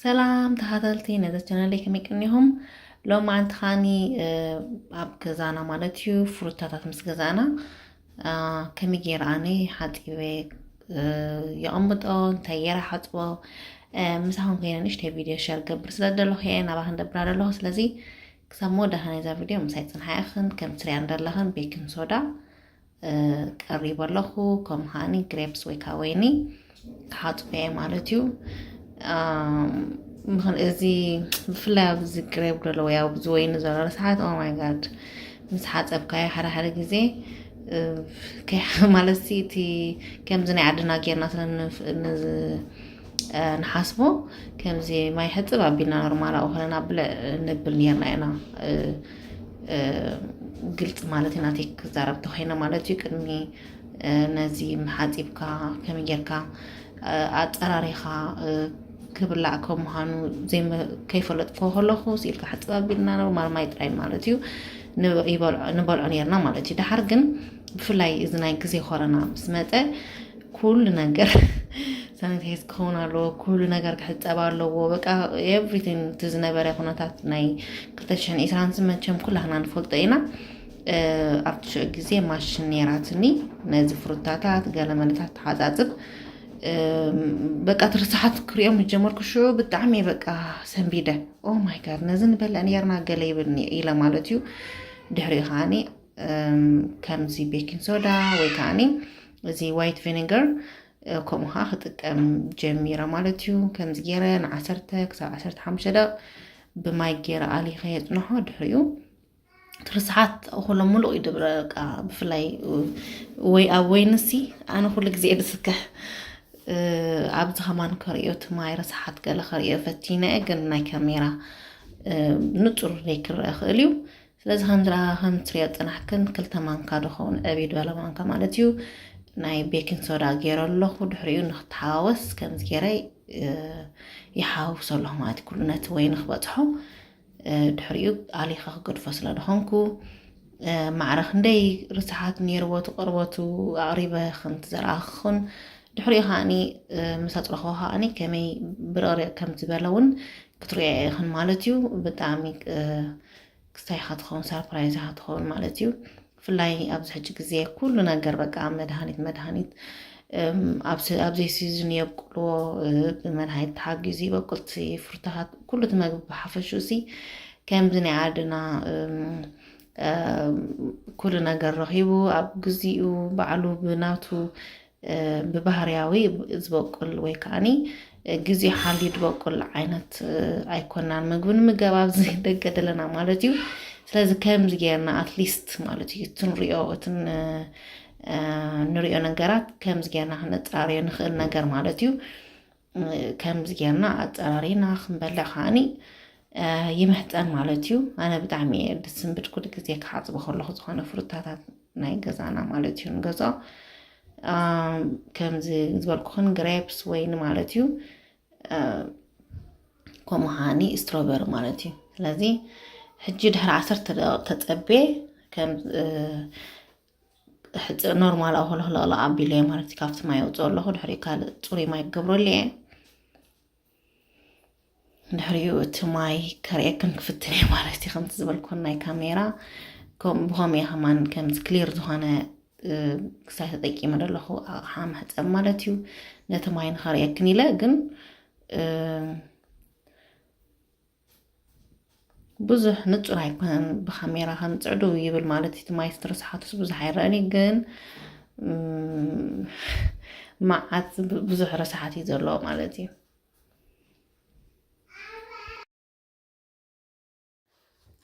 ሰላም ተኸታተልቲ ነዚ ቻናለይ፣ ከመይ ቀኒኹም? ሎማዓንቲ ኸኣኒ ኣብ ገዛና ማለት እዩ ፍሩታታት ምስ ገዛእና ከመይ ገይረ ኣነ ሓፂበ የቐምጦ፣ እንታይ ገይረ ሓፅቦ፣ ምሳኹም ኮይነ ንእሽተይ ቪድዮ ሸር ገብር ስለ ዘለኹ እየ ናባኽን ደብራ ዘለኹ። ስለዚ ክሳብ መወዳእታ ናይዛ ቪድዮ ምሳይ ፅንሓ ኢኽን። ከም ትሪኣ እንደለኽን ቤኪንግ ሶዳ ቀሪበ ኣለኹ። ከም ሃኒ ግሬፕስ ወይ ከዓ ወይኒ ክሓፅቦ እየ ማለት እዩ። ምኽን እዚ ብፍላይ ኣብዚ ግሬፕ ዘሎ ወይ ኣብዚ ወይኒ ዘሎ ረስሓት፣ ኦ ማይ ጋድ፣ ምስ ሓፀብካዮ ሓደ ሓደ ግዜ ማለት ሲ እቲ ከምዚ ናይ ዓድና ጌርና ስለ ንሓስቦ ከምዚ ማይ ሕፅብ ኣቢልና ኖርማል ኣብኡ ከለና ብልዕ ንብል ኔርና ኢና። ግልፂ ማለት ኢና ተይ ክዛረብ ተኮይነ ማለት እዩ። ቅድሚ ነዚ ሓፂብካ ከመይ ጌርካ ኣፀራሪኻ ክብላዕ ከም ምዃኑ ከይፈለጥኮ ከለኹ ስኢልካ ሕፅብ ኣቢልና ኖርማል ማይ ጥራይ ማለት እዩ ንበልዖ ኔርና ማለት እዩ። ድሓር ግን ብፍላይ እዚ ናይ ግዜ ኮረና ምስ መፀ ኩሉ ነገር ሳኒታይዝ ክኸውን ኣለዎ። ኩሉ ነገር ክሕፀብ ኣለዎ። በቃ ኤቭሪቲንግ፣ እቲ ዝነበረ ኩነታት ናይ ክልተ ሽሕን ዕስራን መቸም ኩላህና ንፈልጦ ኢና። ኣብቲ ሽዑ ግዜ ማሽን ነይራትኒ ነዚ ፍሩታታት ገለመለታት ተሓፃፅብ። በቃ ትርሳሓት ክሪኦም ዝጀመርኩ ሽዑ ብጣዕሚ በቃ ሰንቢደ። ኦ ማይ ጋድ፣ ነዚ ንበልዕ ነርና ገለ ይብልኒ ኢለ ማለት እዩ። ድሕሪኡ ከዓኒ ከምዚ ቤኪንግ ሶዳ ወይ ከዓኒ እዚ ዋይት ቪኒገር ከምኡ ከዓ ክጥቀም ጀሚረ ማለት እዩ። ከምዚ ገይረ ንዓሰርተ ክሳብ ዓሰርተ ሓሙሽተ ደቂቕ ብማይ ገይረ ኣሊኸ የፅንሖ። ድሕሪኡ እቲ ርስሓት ኩሎም ሙሉቕ እዩ ድብረ። በቃ ብፍላይ ወይ ኣብ ወይንሲ ኣነ ኩሉ ግዜ እየ ድስክሕ። ኣብዚ ከማን ከርእዮ እቲ ማይ ርስሓት ገለ ከርእዮ ፈቲነ እየ፣ ግን ናይ ካሜራ ንፁር ዘይክረአ ይኽእል እዩ። ስለዚ ከም ዝረኣ ከም ትሪኦ ፅናሕክን ክልተ ማንካ ድኸውን ዕብይ ዝበለ ማንካ ማለት እዩ ናይ ቤኪንግ ሶዳ ገይረ ኣለኹ። ድሕሪኡ ንክተሓዋወስ ከምዚ ገይረ ይሓውሶ ኣለኹ ማለት እዩ። ኩሉ ነቲ ወይኒ ክበፅሖ ድሕሪኡ ኣሊኸ ክገድፎ ስለ ድኾንኩ ማዕረ ክንደይ ርስሓት ነይርዎ እቲ ቆርበቱ ኣቕሪበ ከምቲ ዘርኣኽኹን ድሕሪኡ ከዓኒ ምስ ኣፅረኽዎ ከዓኒ ከመይ ብርቕሪቕ ከም ዝበለ እውን ክትሪኦ ኢኽን ማለት እዩ። ብጣዕሚ ክስታይ ኢኻ ትኸውን፣ ሳርፕራይዝ ኢኻ ትኸውን ማለት እዩ። ብፍላይ ኣብዚ ሕጂ ግዜ ኩሉ ነገር በቃ መድሃኒት መድሃኒት ኣብዚ ሲዝን የብቁልዎ። ብመድሃኒት ተሓጊዙ ይበቁል እቲ ፍርታታት ኩሉ እቲ መግቢ ብሓፈሽኡ ሲ ከምዚ ናይ ዓድና ኩሉ ነገር ረኺቡ ኣብ ግዚኡ ባዕሉ ብናቱ ብባህርያዊ ዝበቁል ወይ ከዓኒ ግዜኡ ሓልዩ ዝበቁል ዓይነት ኣይኮናን ምግቢ ንምገብ ኣብዚ ደገ ዘለና ማለት እዩ። ስለዚ ከምዚ ጌርና ኣትሊስት ማለት እዩ እቲ ንሪኦ እቲ ንሪኦ ነገራት ከምዚ ጌርና ክነፀራርዮ ንኽእል ነገር ማለት እዩ። ከምዚ ጌርና ኣፀራሪና ክንበልዕ ከዓኒ ይምሕፀን ማለት እዩ። ኣነ ብጣዕሚ እየ ድስንብድ ኩሉ ግዜ ክሓፅቦ ከለኹ ዝኾነ ፍሩታታት ናይ ገዛና ማለት እዩ ንገዝኦ። ከምዚ ዝበልኩኽን ግሬፕስ ወይኒ ማለት እዩ። ከምኡ ከዓኒ ስትሮበሪ ማለት እዩ። ስለዚ ሕጂ ድሕሪ ዓሰርተ ደቂቕ ተፀቤ ከም ኖርማል ኣውሆ ለኽለቕለቕ ኣቢለዮ ማለት እዩ። ካብቲ ማይ ኣውፅኦ ኣለኹ። ድሕሪኡ ካልእ ፅሩይ ማይ ክገብረሉ እየ። ድሕሪኡ እቲ ማይ ከርእየክን ክፍትን እየ ማለት እዩ። ከምቲ ዝበልኩን ናይ ካሜራ ብኸምኡ እየ ከማን ከምዚ ክሊር ዝኾነ ክሳይ ተጠቂመ ዘለኹ ኣቕሓ መሕፀቢ ማለት እዩ። ነቲ ማይ ንኸርእየክን ኢለ ግን ብዙሕ ንጹር ኣይኮነን ብካሜራ ከም ጽዕዱ ይብል ማለት እቲ ማይ ስትረስሓቱስ ብዙሕ ኣይረኣን እዩ ግን መዓት ብዙሕ ረስሓት እዩ ዘለዎ ማለት እዩ።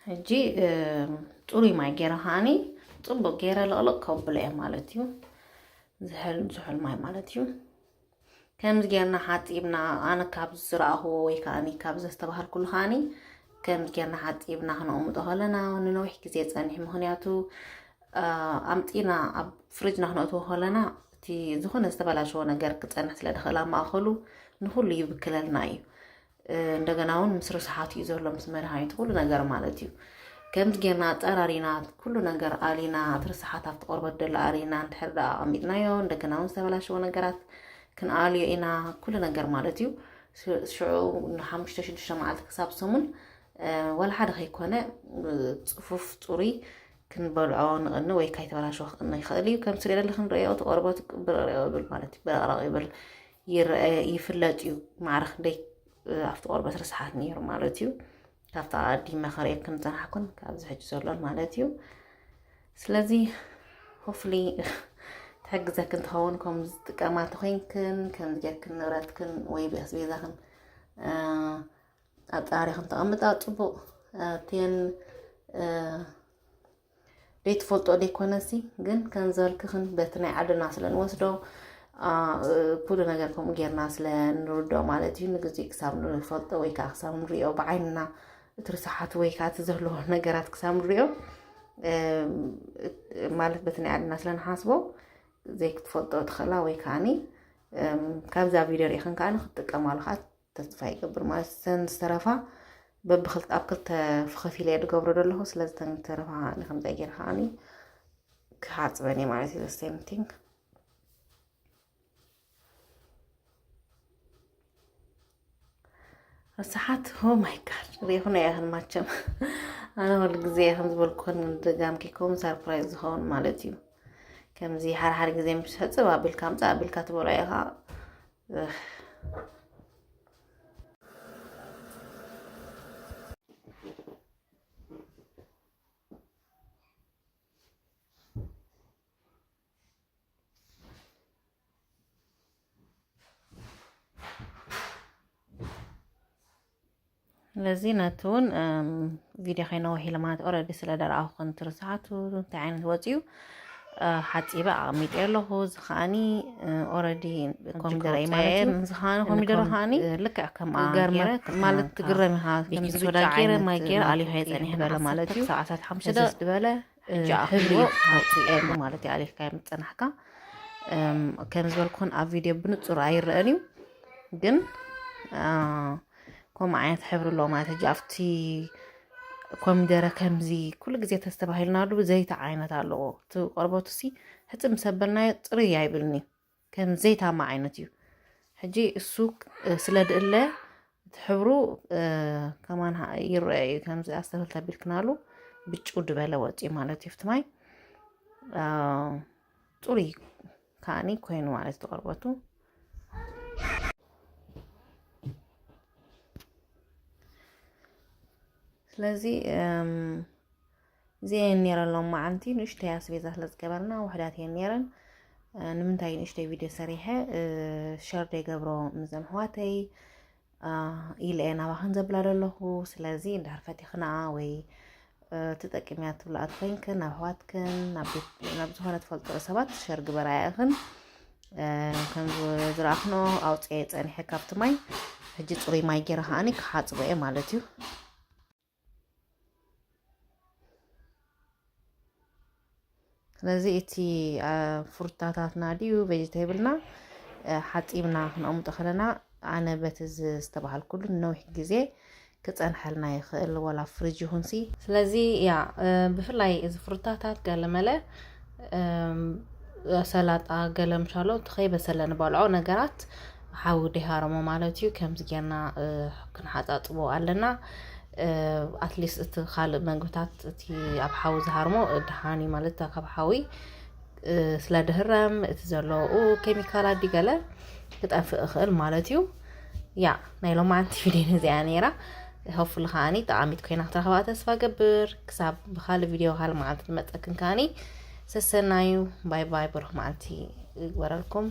ሕጂ ጽሩይ ማይ ገይረ ከዓኒ ጽቡቅ ገይረ ለቕለቕ ከብሎ እየ ማለት እዩ። ዝሕል ዝሑል ማይ ማለት እዩ። ከምዚ ጌርና ሓጺብና ኣነ ካብ ዝረኣኽዎ ወይ ከዓኒ ካብ ዘስተባሃልኩሉ ከዓኒ ከምዚ ጌርና ሓጺብና ክነቕምጦ ከለና ንነዊሕ ግዜ ጸኒሕ ምኽንያቱ ኣምጺና ኣብ ፍሪጅና ክነእትዎ ከለና እቲ ዝኾነ ዝተበላሸወ ነገር ክጸንሕ ስለ ድኽእል ኣብ ማእኸሉ ንኹሉ ይብክለልና እዩ። እንደገና እውን ምስ ርስሓት እዩ ዘሎ ምስ መድሃኒት ኩሉ ነገር ማለት እዩ። ከምዚ ጌርና ኣጻራሪና ኩሉ ነገር ኣሊና እቲ ርስሓት ኣብቲ ቆርበት ደሎ ኣሪና እንድሕር ደኣ ኣቐሚጥናዮ እንደገና እውን ዝተበላሸወ ነገራት ክንኣልዮ ኢና ኩሉ ነገር ማለት እዩ። ሽዑ ንሓሙሽተ ሽዱሽተ መዓልቲ ክሳብ ሰሙን፣ እ፣ ዋላ ሓደ ከይኮነ፣ እ፣ ጽፉፍ ጽሩይ ክንበልዖ ንቕኒ ወይ ካይተበላሸወ ክቕኒ ይኽእል እዩ። ከም ስሪኤ ዘለኹ ንርእዮ፣ እቲ ቆርበት ብርቕሪቕ ይብል ማለት እዩ። ብርቕሪቕ ይብል፣ ይረአ፣ ይፍለጥ እዩ። ማዕረ ክንደይ፣ እ፣ ኣብቲ ቆርበት ርስሓት ነይሩ ማለት እዩ። ካብቲ ኣቐዲመ ከርእየክን ዝጸናሕኩን ካብዚ ሕጂ ዘሎን ማለት እዩ። ስለዚ ሆፍሊ ትሕግዘክን ትኸውን፣ ከም ዝጥቀማ ተኾይንክን፣ ከም ዝገርክን ንብረትክን ወይ ኣስቤዛኽን፣ እ፣ ኣጻሪኽን ተቐምጣ ጽቡቕ፣ እ፣ ቴን፣ እ፣ ዘይትፈልጦ ዘይኮነሲ፣ ግን ከም ዝበልክኽን በቲ ናይ ዓድና ስለ ንወስዶ፣ አ፣ ኩሉ ነገር ከምኡ ጌርና ስለ ንርድኦ ማለት እዩ። ንግዜኡ ክሳብ ንፈልጦ ወይ ከዓ ክሳብ ንሪኦ ብዓይንና፣ እቲ ርስሓቱ ወይ ከዓ እቲ ዘለዎ ነገራት ክሳብ ንሪኦ፣ እም፣ ማለት በቲ ናይ ዓድና ስለ ንሓስቦ፣ ዘይክትፈልጦ ትኽእላ ወይ ከዓኒ፣ እም፣ ካብዛ ቪድዮ ርኢኽን ከዓኒ ክትጥቀማሉ ከዓ ተስፋ ይገብር ማለት እዩ። እተን ዝተረፋ በብክልተ፣ ኣብ ክልተ ከፊለ እየ ዝገብሮ ዘለኹ። ስለዚ እተን ዝተረፋ ንከምታይ ገይረ ከዓኒ ክሓፅበን እየ ማለት እዩ። The same thing። ርስሓት፣ oh my God፣ ሪኢኹም ኢኹም ማቸም። ኣነ ኩሉ ግዜ ከም ዝበልኩን ድጋም ኬኮም ሰርፕራይዝ ዝኸውን ማለት እዩ። ከምዚ ሓደ ሓደ ግዜ ምስ ሕፅብ ኣቢልካ ኣምፅእ ኣቢልካ ትበልዖ ኢኻ። እህ። ስለዚ ነቲ እውን፣ እም፣ ቪድዮ ከይነውሕ ኢለ ማለት ኦረዲ ስለ ደረኣኹ ኮንትሪ ሰዓቱ እንታይ ዓይነት ወፂኡ፣ እ፣ ሓፂበ ኣቐሚጠ ኣለኹ። እዚ ከዓኒ፣ እ፣ ኦረዲ ኮሚደረ እዩ ማለት እዩ። እዚ ከዓኒ ኮሚደረ ከዓኒ፣ እ፣ ልክዕ ከምኣ ገይረ ማለት ትግረም ኢኻ። ከምዚ ብጫ ገይረ ዓይነት ማይ ገይረ ኣሊኸ የፀኒሐ ዝበለ ማለት እዩ። ሰዓታት ሓሙሽተ ደቂቕ ዝበለ፣ እ፣ ሕብሪ ኣውፅኤሉ ማለት እዩ። ኣሊኽካ ምፀናሕካ። እም፣ ከም ዝበልኩን ኣብ ቪድዮ ብንፁር ኣይረአን እዩ። ግን፣ አ፣ ከምኡ ዓይነት ሕብሪ ኣለዎ ማለት። ሕጂ ኣብቲ ኮሚደረ ከምዚ ኩሉ ግዜ ተስተባሂልናሉ ዘይቲ ዓይነት ኣለዎ። እቲ ቆርበቱ ሲ ሕፅብ ምስ ኣበልናዮ ፅርይ ኣይብልኒ። ከም ዘይታማ ዓይነት እዩ። ሕጂ እሱ፣ እ፣ ስለ ድእለ እቲ ሕብሩ፣ እ፣ ከማን ሃ-፣ ይረአ እዩ። ከምዚ ኣስተፍል ተቢልክናሉ ብጭው ድበለ ወፂኡ ማለት እዩ። ኣብቲ ማይ፣ አ፣ ፅሩይ ከዓኒ ኮይኑ ማለት እዩ ቆርበቱ። ስለዚ፣ እም፣ እዚኤን ነይረን ሎም መዓልቲ ንእሽተይ ኣስቤዛ ስለ ዝገበርና ውሕዳት እየን ነይረን። እ፣ ንምንታይ ንእሽተይ ቪድዮ ሰሪሐ፣ እ፣ ሸር ደይገብሮ ምስዞም ኣሕዋተይ፣ አ፣ ኢለ እየ ናባኽን ዘብላ ዘለኹ። ስለዚ እንድሕር ፈቲኽንኣ ወይ፣ እ፣ ትጠቅምያ ትብላ ኣትኮይንክን ናብ ኣሕዋትክን ናብ ቤት፣ ናብ ዝኾነ ትፈልጦ ሰባት ሸር ግበራያ ኢኽን። እ፣ ከም ዝ-፣ ዝረኣኽንኦ ኣውፅኤ ፀኒሐ ካብቲ ማይ። ሕጂ ፅሩይ ማይ ገይረ ከዓኒ ክሓፅቦ እየ ማለት እዩ። ስለዚ እቲ፣ አ፣ ፍሩታታትና ድዩ ቬጅቴብልና፣ አ፣ ሓፂብና ክነቕምጦ ከለና፣ ኣነ በቲ ዝተባሃልኩሉ ነዊሕ ግዜ ክፀንሐልና ይኽእል፣ ዋላ ፍሪጅ ይኹንሲ። ስለዚ ያ፣ እ፣ ብፍላይ እዚ ፍሩታታት ገለመለ፣ እም፣ ሰላጣ ገለ ምሻሎ እቲ ከይበሰለ ንበልዖ ነገራት ሓዊ ደይሃረሞ ማለት እዩ። ከምዚ ጌርና፣ እ፣ ክንሓጻጽቦ ኣለና። እ፣ ኣትሊስት እቲ ካልእ መግብታት እቲ ኣብ ሓዊ ዝሃርሞ ደሓን እዩ ማለት ካብ ሓዊ፣ እ፣ ስለ ድህረም እቲ ዘለዉ ኬሚካላት ድዩ ገለ ክጠፍእ ይኽእል ማለት እዩ። ያ፣ ናይ ሎማዓንቲ ቪድዮ ነዚኣ ነይራ። ሆፕፉሊ ከዓኒ ጠቓሚት ኮይና ክትረኽባ ተስፋ ገብር። ክሳብ ብኻልእ ቪድዮ ካልእ መዓልቲ ንመጸክን ከዓኒ ሰሰናዩ። ባይ ባይ፣ ብሩኽ መዓልቲ ይግበረልኩም።